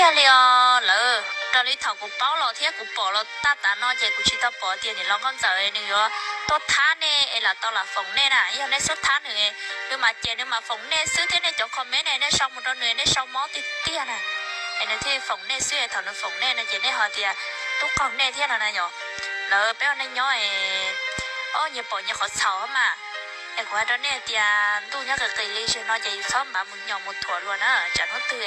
Yog li os, lawv raws li thaum kuv paub los thiab kuv pom los tag tav no ces kuv tsis tau pom tias niam laus Nkauj Ntxawm nws yuav tuaj thab nej es lam tau lam foom nej na. Yog nej xub thab nws, nws mam ces nws mam foom nej xwb thiab nej cov comment ne nej sau mus rau nws nej sau mob tiag tiag na. Es nws thiaj foom nej xwb es thaum nws foom nej no ces nej ho tias tub qaug nej thiab no na yom. Lawv peb ua neej nyob es ob nyias pom nyias qhov txhaum mas. Es kuv hais rau nej tias ntuj nyob qis qis li zaum no ces yus txhob npav mus nyom mus thuam luag na. Tsam hnub twg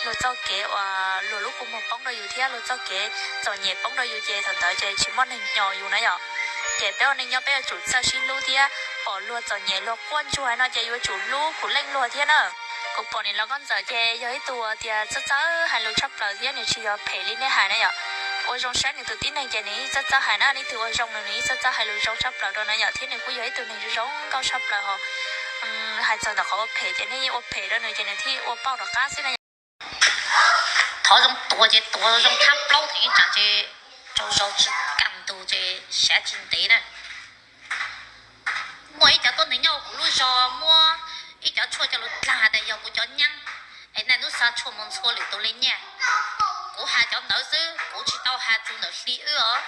luag txoj kev uas luag lub kua muag poob rau yus thiab luag txoj kev txom nyem poob rau yus ces thaum ntawd ces tsis muaj neeg nyom yus na yom. Ces peb ua neej nyob peb yuav tsum txawj sib hlub thiab pom luag txom nyem luag quaj ntsuag no ces yuav tsum hlub puav leej luag thiab na. Kuv pom niam laus Nkauj Ntxawm ces yog ib tug tias txawj txawj hais lus tshaj plaws thiab nws tsis yog phem li nej hais na yom. Ua zoo saib nws tus tib neeg ces nws yeej txawj txawj hais na, ib tug ua zoo nws yeej txawj txawj hais lus zoo tshaj plaws rau na yom, thiab nws kuj yog ib tug neeg zoo nkauj tshaj plaws ho. Hais txog ntawm qhov ua phem ces nej yeej ua phem rau nws ces nws thiaj ua pauj rov qab xwb na. Thov zoo tuag ces tuag zoo thab plaub theem ib tsam ces tsaug zog tsis kam ntug ces xyav tsis ntev na. Muaj ib cov tuab neeg nyob kuv lub zos muab ib cov tshuaj coj lug dlaag tas yog kuv cov nyaab, es naj nub xa tshuaj moog ntxhua lwm tug le nyaj. Kuv has cov ntawd xwb, kuv tsis tau has txug ntawm hli wb os.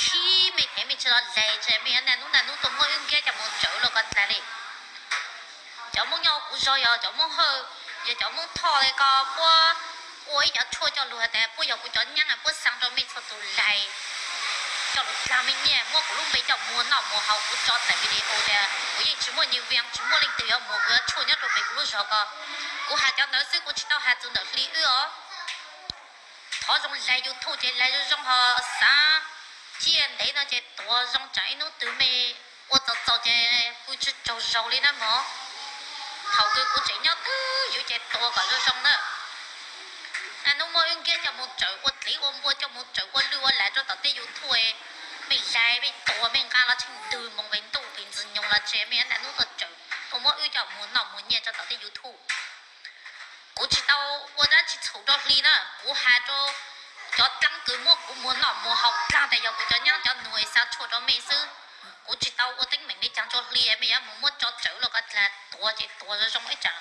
Khib mej kev mej tsi los laig tsi mej yuav naj nub naj nub tuaj muab wb nkiab coj moog tsawv lug koj dlaag le. Cov Moob nyob kuv zog yog cov Moob Hawj, yog cov Moob Thoj le koj puab ua ib cov tshuaj coj lug has tas puab yog kuv cov nyaab, puab xa rau mej txhua tug laig coj lug dlaag mej nyaj, muab kuv lub npe coj muag noj muag haus. Kuv tso tawm video tas kuv yeej tsis muaj nyiaj vias, tsis muaj leej twg yuav muag kuv cov tshuaj nyob rau pem kuv lub zog ko. Kuv has cov ntawd xwb, kuv tsis tau has txug ntawm hli wb os. Thov zoo laig YouTube ces laig zoo zoo ho xav ciaj ntev no ces tuav zoo tsam ib nub twg mej ua txaus txaus ces pw tsi tsaug zog li na mog. Thaum kws kuv tseem nyob twj ywm ces tuav kom zoo zoo na. Naj nub muab wb nkiab coj moog tsawm ua dlev ua npua, coj moog tsawm ua lwj ua lam rau tom tej YouTube, mej laig mej tuav mej nqa los tsheej ntwg moog pem ntuj pem ntxwg nyoog los tsi mej yuav naj nub tuaj tsawm tuaj muab wb coj muag noj muag nyiaj rau tom tej YouTube. Kuv tsis tau ua dab tsi txhaum rau hli na, kuv has rau cov dlaab kws muab kuv muag noj muag haus dlaag tas yog kuv cov nyaab cov nug xa tshuaj rau mej xwb. Kuv tsis tau ua teeb meem li caag rau hli, mej yuav mus muab tso tsawm lug koj dlaag tuav ces tuav zoo zoo ib tsam.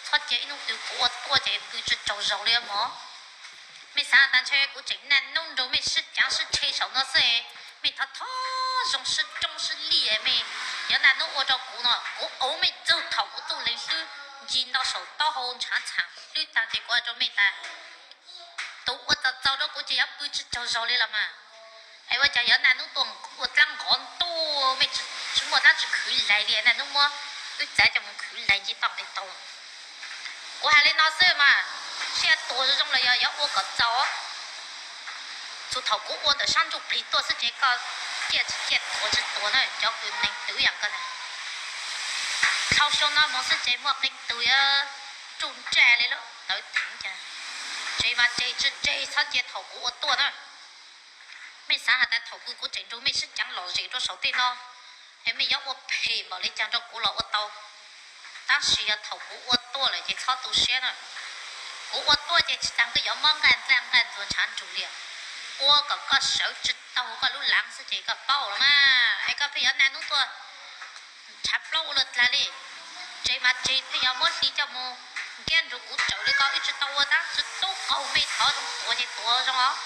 Txhob cia ib nub twg kuv ua tuaj ces pw tsi tsaug zog li mog. Mej xaav tas ntshe kuv tseem naj nub nrug mej sib caav sib tshe saum no xwb, mej thov thov zoo sib roob sib lij mej yuav naj nub ua rau kuv no, kuv auv mej txug thaum kuv txuj leeg hlwb ncig ntau saum taub hau ntshav txhaam hlwb taag ces kuv has rau mej tas tus ua txaus txaus rau kuv ces yuav pw tsi tsaug zog li los mas. Es ua cas yuav naj nub tuaj ua dlaab nqov ntuj, mej tsi muaj dlaab tsi khwv laig li, naj nub muab wb txav coj moog khwv laig nce toj nqes taug. Kuv has li no xwb mas, sib tuav zoo zoo los yog yuav ua kom txaus. Txug thaum kuv ua ntawm sab ntsuj plig tuaj xwb ces koj ciaj tsi ciaj tuav tsi tuav na, cov kws neeg twv yaam koj na. Dlhau xyoo no moog xwb ces muaj qee tug yuav ruj nraj li lawm tawv theev cas. Tseg mas tseg, tsi tseg txhob cia thaum kuv ua tuaj na. Mej xaav has tas thaum kws kuv tseem nrug mej sib caav lom zem rau saum tej no, es mej yuav ua phem npaum li caag rau kuv los ua tau. Tab sis yog thaum kuv ua tuaj lawm ces txhob tu siab na. Kuv ua tuaj ces tsi taag koj yuav mob nqaj nqaj nqaj ntxuag ntshav nrug li. Ua kom koj sawv tsi taug koj lub laav xwb ces koj paub los mas, es koj pheej yuav naj nub tuaj ntshav plaub ua luaj dlaag li. Tseg mas tseg, pheej yuav muab hli coj moog nkiab nrug kuv tsawm li ko, wb tsi tau ua dab tsi tub qaug, mej thov zoo tuav ces tuav zoo os.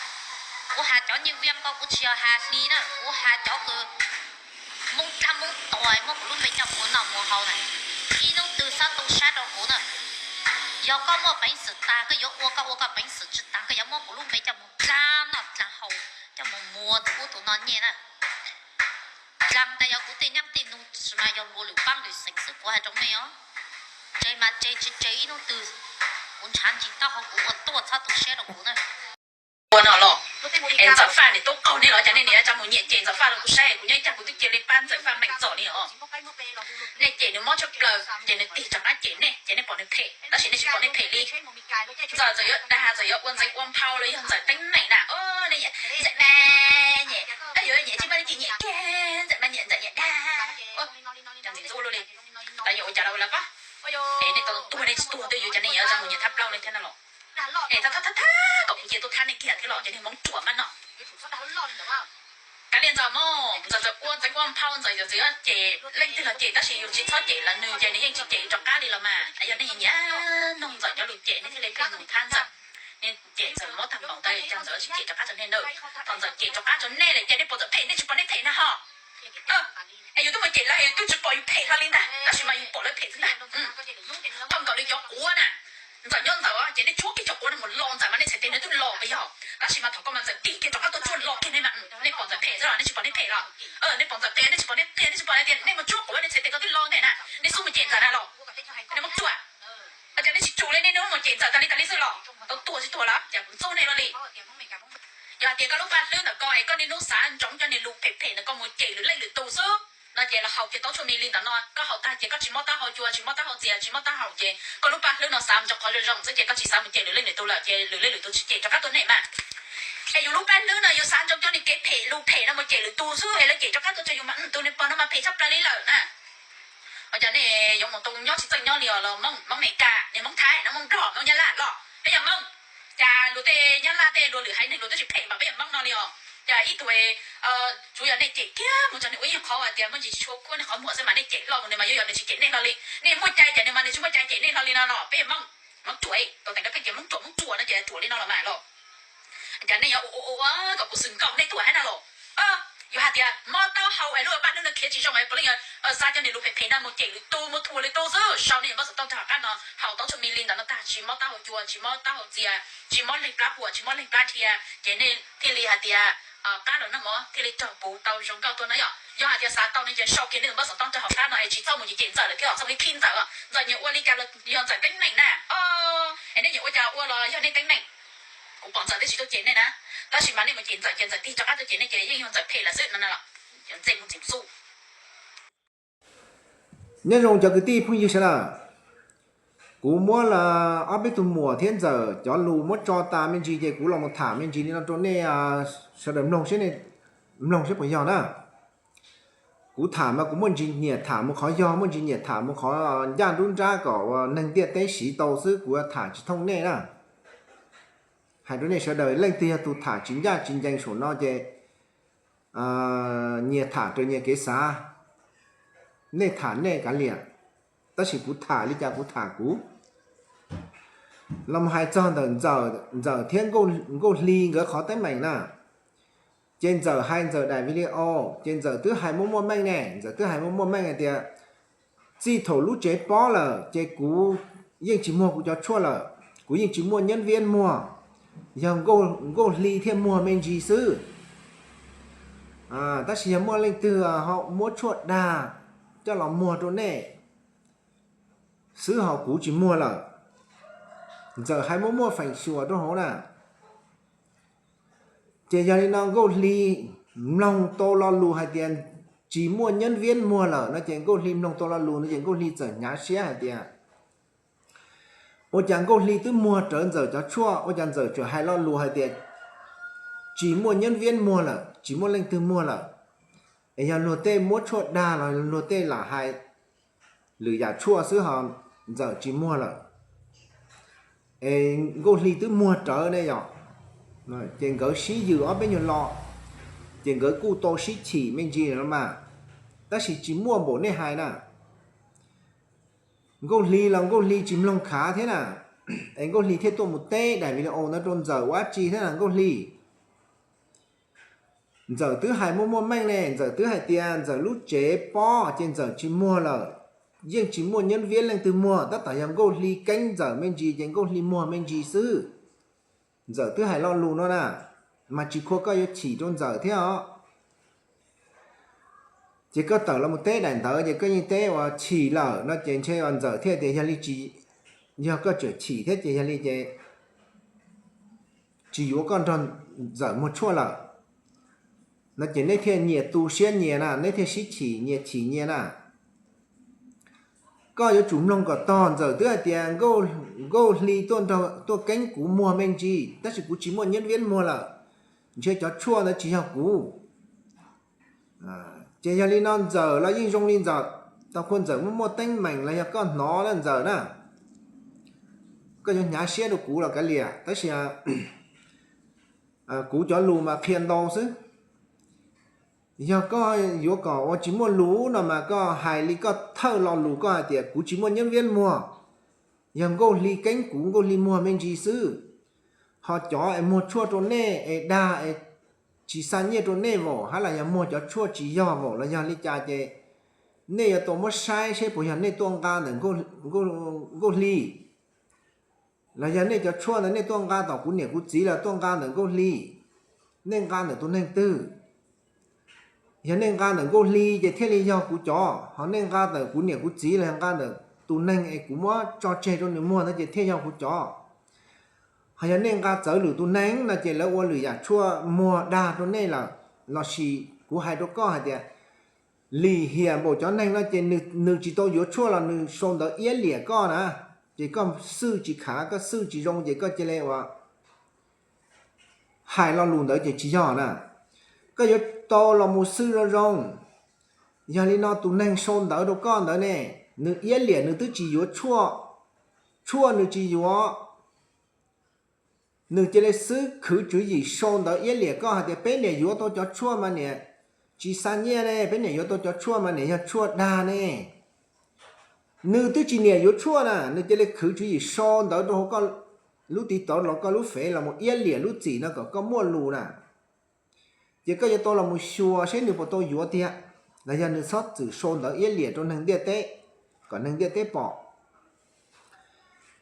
Kuv has cov nyiaj vias ko kuv tsis yog has hli na, kuv has cov kws Moob dlaab Moob tuag muab kuv lub npe coj muag noj muag haus na. Ib nub twg txhob tu sab rau kuv na. Yog koj muaj peev xwm taag koj yuav ua koj ua, koj peev xwm tsi taag koj yuav muab kuv lub npe coj muag dlaab noj dlaab haus, coj moog muag tus ub tus no nyiaj na. Dlaag tas yog kuv tej nyaab tej nug tsi mas yog luag lwm paab lwm xeem xwb, kuv has rau mej os. Tseg mas tseg, tsi tseg ib nub twg kuv ntshav ncig taub hau kuv ua tuaj, txhob tu siab rau kuv na. Ua no los, es Ntxawm Faj niam tub qaug nej los cas nej niam yuav tsa mus nyiam cem Ntxawm Faj rau kuv saib, kuv nyob ib cag kuv twb cia li pab Ntxawm Faj meem txom li os. Nej cem nws mob tshaj plaws ces nws tig rov qab cem nej ces nej pom nws phem, tab sis nej tsis pom nej phem li. Ntxawm txawm yuav dag, txawm yuav ua ntxeev ua nphau los yog Ntxawm teeb meem na, nej nyiam Ntxawm mas nyiam, yuav nyiam tsis muaj leej twg nyiam kiag, Ntxawm mas nyiam, Ntxawm nyiam dag. Cov ntxim ntxub luaj li, lawv yuav ua cas los ua lawv pab. Es nej tau tuag nej tsis tuag twb yus cas nej yuav tsa mus nyiam thab plaub li thiab no los. Es thab thab thab kom kuv cia tuaj thab nej kiag thiab los ces nej Hmoob ruam maj no. Kav liam Ntxawm mog, Ntxawm txawm ua ntxeev ua nphau, Ntxawm txawm yuav cem leej twg los cem, tab sis yus tsis txhob cem los nws ces nws yeej tsis cem rov qab li los mas. Yog nej nyiam nug Ntxawm cov lus cem nej thiaj li pheej mus thab Ntxawm. Ntawd cas Ntxawm tsis cem rov qab rau nej na? Thaum Ntxawm cem rov qab rau nej lawm ces nej puas txawm phem, nej tsis pom nej phem na ho? Es yus twb mus cem lawv es twb tsis pom yus phem hlo li ntag, tab sis mas yus pom lawv phem xwb ntag. Koj nkaus li cov quav na, Ntxawm nyob Ntxawm ces nej tshuab kiag cov quav no mus los Ntxawm mas nej txhais tes nws twb los pas yog, tab sis mas thaum koj mas Ntxawm tig kiag rov qab tuaj tshuab los kiag nej mas nej pom Ntxawm phem xwb los nej tsis pom nej phem los? Nej pom Ntxawm qia nej tsis pom nej qia, nej tsis pom hais tias nej mus tshuab quav nej txhais tes koj twb los ntag na, nej xub mus cem Ntxawm na los? Nej muab tsuam, cas nej tsis tsum li, nej mus cem Ntxawm tas li tas li xwb los tau tuag tsis tuag los cas kuv ntxub nej los li. Yog hais tias koj lub paj hlwb ntawm koj es koj niaj hnub xav ntsoov cov niag lus phem phem ntawm koj mus cem lwm leej lwm tus xwb no ces los haus kiag taub tshuaj mi li ntawm no, koj haus tag ces koj tsis mob taub hau cua, tsis mob taub hau txias, tsis mob taub hau ces koj lub paj hlwb no xav mus rau qhov zoo zoo xwb ces koj tsis xav mus cem lwm leej lwm tus lawm ces lwm leej lwm tus tsis cem rov qab tuaj nej mas. Es yus lub paj hlwb no yus xav ntsoov cov niag kev phem lus phem no mus cem lwm tus xwb es lawv cem rov qab tuaj rau yus mas tus niag pog no mas phem tshaj plaws li lawm na. Ua cas nej yuav mus tau nyob tsis txawj nyob li os los Hmoob, Hmoob Meskas, niag Hmoob Thaib, Hmoob Nplog, Hmoob Nyab Laj los peb yog Hmoob. Cas luag tej Nyab Laj tej luag lwm haiv neeg luag twb tsis phem npaum peb yog Hmoob no li os. Cas ib tug tsuav yog nej cem kiag mus rau nws ua ib qhov hais tias muaj ntsis tshua kuab nej qhov muag xwb mas nej cem hlo mus nws mas yuav yog nws tsis cem nej hlo li. Nej muaj cai ces nws mas nws tsis muaj cai cem nej hlo li no los peb yog Hmoob. Hmoob ruam, tau teem rau pheej ces Hmoob ruam, Hmoob ruam no ces ruam li no los mas los. Cas nej yuav ua ua ua kom kuv xwm nkaus nej tuaj hab na los? Yuav hais tias mob taub hau es lub paj hlwb no khiav tsis zoo es puav leej yog xav cov niag lus phem phem no mus cem lwm tus mus thuam lwm tus xwb. Sau nej npawb xov tooj rau hauv qab no, haus taub tshuaj mi li ntawm no tag tsis mob taub hau cua, tsis mob taub hau txias, tsis mob leeg plab huam, tsis mob leeg plab dhia ces nej thiaj li hais tias qab los noj mov thiaj li raug puv tau zoo nkauj tuaj na yom. Yog hais tias xav tau no ces sau kiag nej npawb xov tooj rau hauv qab no es tsis txhob mus cem Ntxawm lawm thiab txhob mus khib Ntxawm. Ntxawm nyiam ua li cas los yog Ntxawm teeb meem na. Es nej nyiam ua cas ua los yog nej teeb meem. Kuv pom Ntxawm twb tsis tuaj cem nej na, tab sis mas nej mus cem Ntxawm ces Ntxawm tig rov qab tuaj cem nej ces yeej yog Ntxawm phem lawm xwb no na los. Ntxawm mus txim xu. Nyob zoo cov kwv tij phooj ywg sawv daws, kuv muab ob peb tug muam thiab Ntxawm cov lus muab tso tas me ntsis ces kuv los mus tham me ntsis li no rau nej sawv daws mloog, mloog saib puas yog na. Kuv tham mas kuv muaj ntsis nyiam tham mus qhov yog, muaj ntsis nyiam tham mus qhov ncaj nruab nrab kom neeg ntiaj teb siv tau xwb, kuv tham tsis thooj nej na. Hais rau nej sawv daws leej twg yog tus tham tsis ncaj tsis ncees saum no ces nyias tham raws nyias kev xav, nej tham nej kav liam, tab sis kuv tham li cas kuv tham kuv. Los mus hais txog ntawm Ntxawm thiab Nkauj Hli nkawd qhov teeb meem na, ces Ntxawm hais Ntxawm daim video, ces Ntxawm twb hais muaj muaj meej ne, Ntxawm twb hais muaj muaj meej hais tias txij thaum lub tsev pob lawm ces kuv yeej tsis muag kuv cov tshuaj lawm, kuv yeej tsis muaj nyob viab muag, yog Nkauj Hli thiaj muag me ntsis xwb. Tab sis yog muaj leej twg ho muab tshuaj dag coj los muag rau nej xwb ho kuv tsis muag lawm. Ntxawm hais muaj muaj feem xyuam rau hauv na. Ces yog li no Nkauj Hli mloog tau lo lus hais tias tsis muaj nyob viab muag lawm no ces Nkauj Hli mloog tau lo lus no ces Nkauj Hli txawm hnyav siab hais tias ua cas Nkauj Hli twb muag rawv Ntxawm cov tshuaj, ua cas Ntxawm tseem hais lo lus hais tias tsis muaj nyob viab muag lawm, tsis muaj leej twg muag lawm. Es yog luag tej muab tshuaj dag los luag tej lam hais lwm yam tshuaj xwb ho Ntxawm tsis muag lawm. Es Nkauj Hli twb muag rawv ne yom. Ces nkawd sib yws ob peb nyuag lo, ces nkawd kuj tau sib chim me ntsis no mas, tab sis tsis muaj npaum nej hais na. Nkauj Hli los Nkauj Hli tsis mloog khav thiab na, es Nkauj Hli thiaj tuaj mus teb daim video ntawd rau Ntxawm ua dab tsi thiab na Nkauj Hli. Ntxawm twb hais muaj muaj meej ne, Ntxawm twb hais tias Ntxawm lub tsev pob ces Ntxawm tsis muag lawm, yeej tsis muaj nyob viab leej twg muag, tab tom yog Nkauj Hli keeb Ntxawm me ntsis ces Nkauj Hli muag me ntsis xwb. Ntxawm twb hais lo lus no na, mas tsis khuam koj yuav chim rau Ntxawm thiab os. Ces koj tawm los mus teb daim ntawd ces koj yeej teb uas chim lawm no ces ntshe uas Ntxawm thiaj tias yog li tsis, yog koj tseem chim thiab ces yog li ces tsis yuav koj nrog Ntxawm muag tshuaj lawm no ces neb thiaj nyias tu siab nyias na, neb thiaj sib chim nyias chim nyias na. Koj yuav tsum mloog kom tog, Ntxawm twb hais tias Nkauj Hli tuaj nrog tuaj keeb kuv muag me ntsis, tab sis kuv tsis muaj nyob viab muag lawm, ntshe cov tshuaj ntawd tsis yog kuv. Ces yog li no Ntxawm los yeej zoo li Ntxawm, tau khuv Ntxawm muaj muaj teeb meem los yog koj hnov na Ntxawm na, koj yuav hnyav siab rau kuv los kav liam, tab sis kuv cov lus mas qhia ntau xwb. Yog koj yuav kom ua tsis muaj lus no mas koj hais li koj thawj lo lus, koj hais tias kuv tsis muaj nyob viab muag, yog Nkauj Hli keeb kuv, Nkauj Hli muag me ntsis xwb. ho cov es muag tshuaj rau nej es dag es tsis xa nyiaj rau nej vaum hab los yog muag cov tshuaj tsis yog vaum los yog li cas ces nej yuav tau muab saib seb puas yog nej tuaj nqa ntawm Nkauj Hli, los yog nej cov tshuaj ntawd nej tuaj nqa tom kuv niam kuv txiv los tuaj nqa ntawm Nkauj Hli, nej nqa ntawm tus neeg twg? Yog nej nqa ntawm Nkauj Hli ces thiaj li yog kuv cov, ho nej nqa ntawm kuv niam kuv txiv los yog nqa ntawm tus neeg es kuv muab tso tseg rau nws muag ntawd ces thiaj yog kuv cov. Ho yog nej nqa txawv lwm tus neeg no ces lawv ua lwm yam tshuaj muag dag rau nej lawm. Lossis kuv hais rau koj hais tias lim hiam npaum cov neeg no ces nws tsis tau yuav tshuaj los nws sau ntawv iab liam koj na, ces koj xwj tsis khav, koj xwj tsis zoo ces koj cia li ua hais lo lus ntawd ces tsis yog na. Koj yuav tau los mus xwj zoo zoo. Yog li no tus neeg sau ntawv rau koj ntawd ne, nws iab liam nws twb tsis yuav tshuaj, tshuaj nws tsis yuav, nws cia li xwb khwv tswv yim sau ntawv iab liam koj hais tias peb niam yuav tau cov tshuaj mas niam tsis xa nyiaj ne, peb niam yuav tau cov tshuaj mas niam yog tshuaj dag ne. Nws twb tsis niam yuav tshuaj na, nws cia li khwv tswv yim sau ntawv rau hauv koj lub TikTok los koj lub Fev los mus iab liam lub txim no kom koj muaj lus na. Ces koj yuav tau los mus xyuas seb nws puas tau yuav tiag, los yog nws txhob txwm sau ntawv iab liam rau neeg ntiaj teb kom neeg ntiaj teb pom.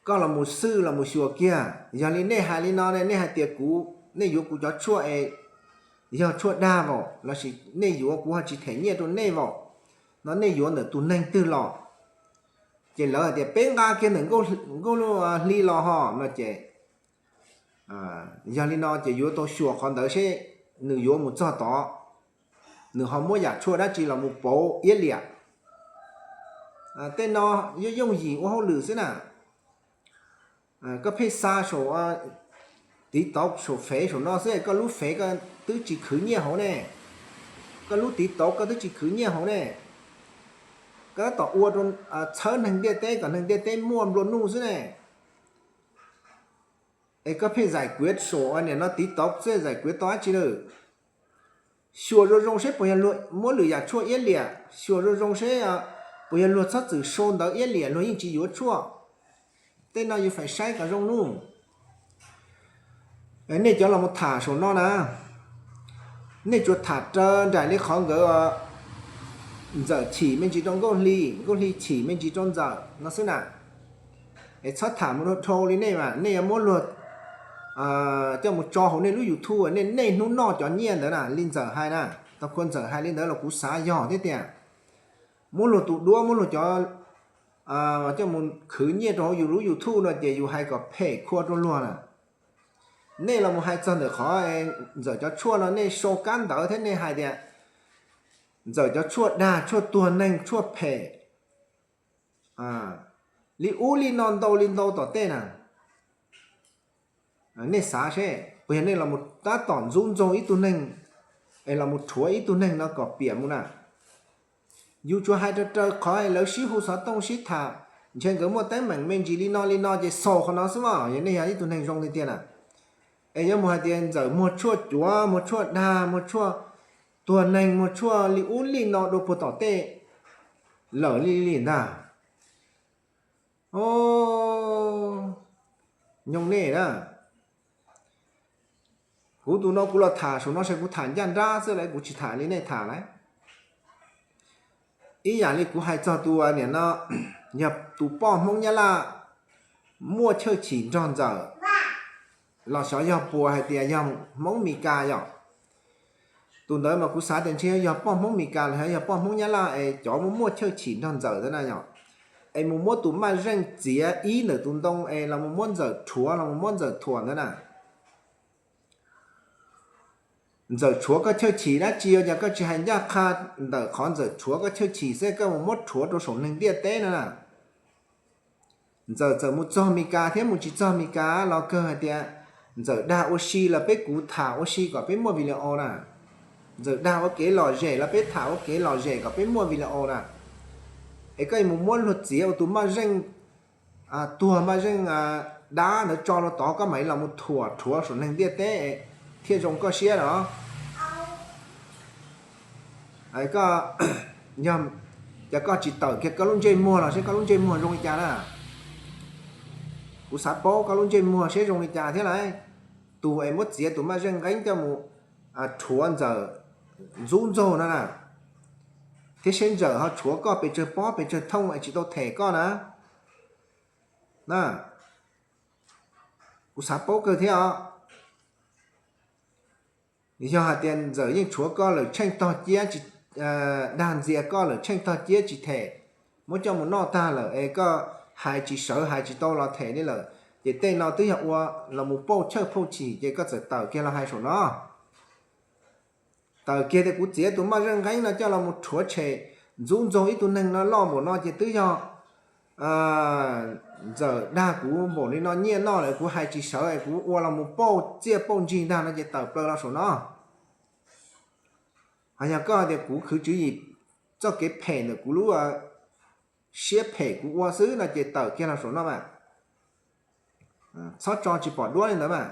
Koj los mus xwj los mus xyuas kiag, yog li nej hais li no ne, nej hais tias kuv, nej yuav kuv cov tshuaj es yog tshuaj dag vaum lossis nej yuav kuv ho tsis them nyiaj rau nej vaum, no nej yuav ntawm tus neeg twg los? Ces lawv hais tias peb nqa kiag ntawm Nkauj Hli los ho no ces yog li no ces yuav tau xyuas qhov ntawd seb nws yuav mus txog tod, nws ho muab yam tshuaj dab tsi los mus pauv iab liam. Tej no yooj yooj yim ua hauj lwm xwb na. Koj pheej xa saum TikTok saum Fev saum no xwb, koj lub Fev koj twb tsis khwv nyiaj hauv ne, koj lub TikTok koj twb tsis khwv nyiaj hauv ne. Koj tab tom ua rau, txhawb neeg ntiaj teb kom neeg ntiaj teb muaj nplua nuj xwb ne. Es koj pheej zais kuav saum niam no TikTok xwb zais kuav tau dab tsi lawm? Xyuas zoo zoo seb puas yog luag muab lwm yam tshuaj iab liam, xyuas zoo zoo seb puas yog luag txhob txwm sau ntawv iab liam luag yeej tsis yuav tshuaj. Tej no yus feem saib kom zoo nuj. Nej cov los mus tham saum no na, nej tsuas tham raws nraim li qhov nkawd Ntxawm chim me ntsis rau Nkauj Hli, Nkauj Hli chim me ntsis rau Ntxawm no xwb na. Es txhob tham mus dhau li nej mas nej yuav muab luag coj mus tso hauv nej lub YouTube, nej niaj hnub noj cov nyiaj ntawd na, li Ntxawm hais na, tau khua Ntxawm hais li ntawd los kuv xav yog thiab tiag. Muab luag tus duab, muab luag cov coj mus khwv nyiaj rau hauv yus lub YouTube no ces yus hais kom phem khua rau luag na. Nej los mus hais txog ntawm qhov Ntxawm cov tshuaj no nej sau kab ntawv thiab nej hais tias Ntxawm cov tshuaj dag, tshuaj tuag neeg, tshuaj phem, li ub li no ntau li ntau tom tej na. Nej xav seb puas yog nej los mus tab tom ntxub ntxaug ib tug neeg, es los mus rhuav ib tug neeg no kom piam mus na. Yus tsuas hais raws raws qhov lawv sib hu xov tooj sib tham, ntshe nkawd muaj teeb meem me ntsis li no li no ces xaus qhov no xwb mas yog nej yog ib tug neeg zoo tiag tiag na. Es yuav mus hais tias Ntxawm muag tshuaj cuav, muag tshuaj dag, muag tshuaj tuag neeg, muag tshuaj li ub li no dua puag tom tej lawm li li ntag. Nyob nej na, kuv tus no kuv los tham saum no ces kuv tham ncaj nrab xwb las, kuv tsis tham li nej tham las. Ib yam li kuv hais txog tus niam no, yog tus poj Hmoob Nyab Laj muaj chawj chim nrog Ntxawm, los xyov yog puas hais tias yog Hmoob Mes Kas yom. Tus ntawd mas kuv xav tias ntshe yog poj Hmoob Mes Kas los yog poj Hmoob Nyab Laj es cov muaj muaj chawj chim nrog Ntxawm ntawd na yom, es mus muab tus maj zeej txiav ib ntawm tus ntoo es los mus muab Ntxawm rhuav los mus muab Ntxawm thuam ntawd na. Ntxawm rhuav koj chawj chim dab tsi ua cas koj tsis hais ncaj qha ntawm qhov Ntxawm rhuav koj chawj chim xwb, koj mus muab rhuav rau saum neeg ntiaj teb no na. Ntxawm txawm mus txog Mes Kas thiab mus tsis txog Mes Kas los kawg hais tias Ntxawm dag ua si los peb kuv tham ua si kom peb muaj video na. Ntxawm dag ua kev lom zem los peb tham ua kev lom zem kom peb muaj video na. Es koj mus muab luag txiav ua tus maj zeej tuag maj zeej dab ntawd tso rau tod, koj mam li los mus thuam rhuav saum neeg ntiaj teb thiaj zoo koj siab los? Koj, yog, cas koj tsis tawm kiag koj lub ntsej muag los seb koj lub ntsej muag zoo li cas na? Kuv xav paub koj lub ntsej muag seb zoo li cas thiab lauj. tus es muab txiav tus maj zeej nqeeb coj mus rhuav Ntxawm ntxub ntxaug no na, thiab seb Ntxawm ho rhuav koj pes tsawg pob pes tsawg thooj es tsis tau them koj na. Na, kuv xav paub kawg thiab os. Yog hais tias Ntxawm yeej rhuav koj lawm tsheej tog ciab, dag ntxias koj lawm tsheej tog ciab tsis them, muab coj mus noj tag lawm es koj hais tsis sawv hais tsis tau los them li lawm, ces tej no twb yog ua los mus pauj chawj phauj chim ces koj txawm tawm kiag los hais saum no. Tawm kiag tias kuv txiav tus maj zeej nqeeb no coj los mus rhuav tshem ntxub ntxaug ib tug neeg no loj npaum no ces twb yog Ntxawm dag kuv npaum li no nyiaj noj lawm kuv hais tsis sawv es kuv ua los mus pauj txiaj pauj ntsig ntag no ces tawm plaws los saum no. Ho yog koj tias kuv khwv tswv yim txoj kev phem ntawm kuv lub siab phem kuv ua xwb no ces tawm kiag los saum no mas. Txhob tso tsis pom duab li ntawd mas.